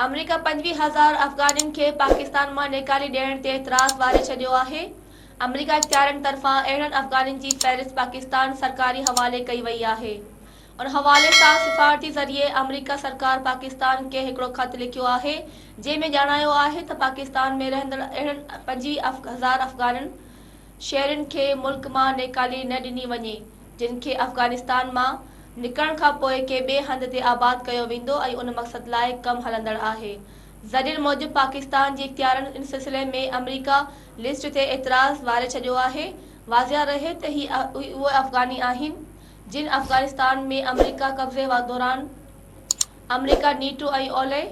آمريڪا 25,000 افغانين کي پاڪستان مان نيڪالي ڏيڻ تي اعتراض واري ڇڏيو آهي. آمريڪا اختيارين طرفان اهڙن افغانين جي فهرست پاڪستان سرڪاري حوالي ڪئي وئي آهي. ان حوالي سان سفارتي ذريعي آمريڪا سرڪار پاڪستان کي هڪڙو خط لکيو آهي جنهن ۾ ڄاڻايو آهي ته پاڪستان ۾ رهندڙ اهڙن 25,000 افغانن شهرين کي ملڪ مان نيڪالي نه ڏني وڃي، جن کي افغانستان مان نڪرڻ کان پوء ڪنهن ٻئي هنڌ تي آباد ڪيو ويندو ۽ ان مقصد لاء ڪم هلندڙ آهي. ذريعن موجب پاڪستان جي اختيارن ان سلسلي ۾ آمريڪا لسٽ تي اعتراض واري ڇڏيو آهي. واضح رهي ته هي اهي افغاني آهن، جن افغانستان ۾ آمريڪا قبضي دوران آمريڪا، نيٽو ۽ اولهه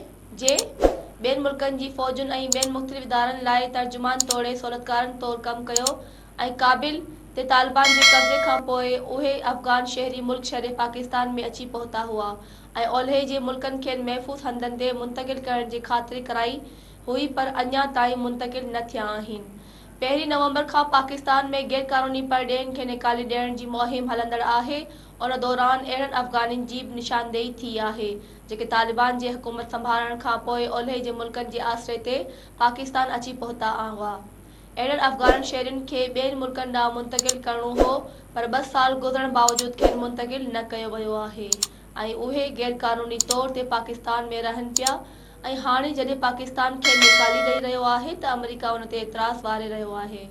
جي ٻين ملڪن جي فوجن ۽ ٻين مختلف ادارن لاء ترجمان توڙي سهولتڪارن طور ڪم ڪيو ۽ ڪابل تي طالبان جي قبضي کان پوء اهي افغان شهري ملڪ ڇڏي پاڪستان ۾ اچي پهتا هئا ۽ اولهه جي ملڪن کين محفوظ هنڌن تي منتقل ڪرڻ جي خاطري ڪرائي هئي پر اڃا تائين منتقل نه ٿيا آهن. پهرين نومبر کان پاڪستان ۾ غيرقانوني پرڏيهين کي نيڪالي ڏيڻ جي مهم هلندڙ آهي ان دوران اهڙن افغانين جي به نشاندهي ٿي آهي، جيڪي طالبان جي حڪومت سنڀالڻ کان پوء اولهه جي ملڪن جي آسري تي پاڪستان اچي پهتا هئا. اهڙن افغانن شهرين کي ٻين ملڪن ڏانهن منتقل ڪرڻو هو پر ٻه سال گذرڻ باوجود کين منتقل نه ڪيو ويو آهي ۽ اهي غيرقانوني طور تي پاڪستان ۾ رهن پيا ۽ هاڻي جڏهن پاڪستان کين نيڪالي ڏئي رهيو آهي ته آمريڪا ان تي اعتراض واري رهيو آهي.